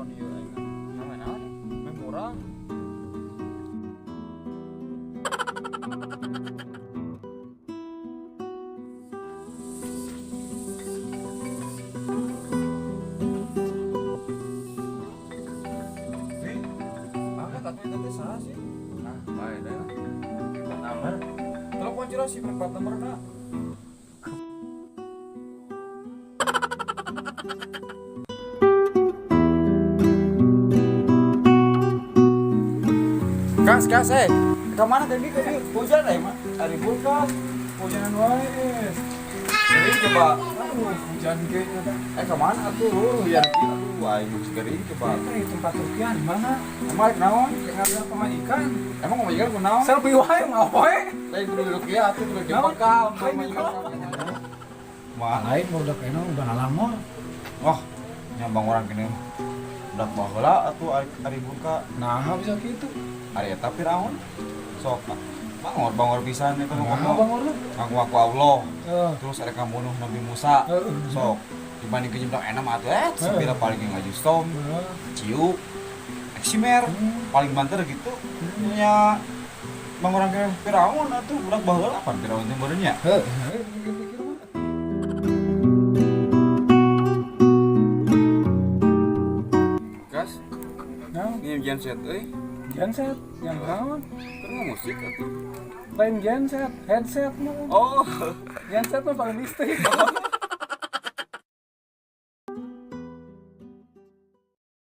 Telepon ieu aing. Nama naon? Meh murah. Eh, angkat atuh eta teh saha sih? Ah, bae deh. Empat nomor. Telepon jelas sih empat nomorna. Kas, kas, eh. Ke mana tadi? Tadi hujan eh, Mak. Ari kulkas. Hujanan wae. Gering coba. Aduh, hujan ge nya. Eh, ke mana atuh? Hujan kieu aduh, aing geus gering coba. Eta di tempat rukian di mana? Emang rek naon? Kayak ngambil pemain ikan. Emang ngomong ikan kunaon? Selfie wae ngapoe. Lain kudu duduk ya atuh kudu Naon? dibekal. Lain dibekal. Mah, Lain udah kena udah lamor. wah, nyambang orang kene. Budak baheula atuh ari ari burka. Nah, bisa gitu. Ari eta Firaun. Sok bangor bangor pisan eta mah Nah, ngomong. bangor lu. Ngaku aku Allah. Heeh. Terus ada kamunuh Nabi Musa. Heeh. Sok dibanding ke nyebrang enak mah atuh sepira paling ngaju stom, ciu, eksimer, paling banter gitu. Nya bang orang ke Firaun atuh budak baheula pan Firaun teh meureun nya. Heeh. Pikir-pikir mah. Kas, Naon? ini genset euy. Genset yang naon? Keur musik atuh. Lain genset, headset mah. Oh. Genset mah paling listrik.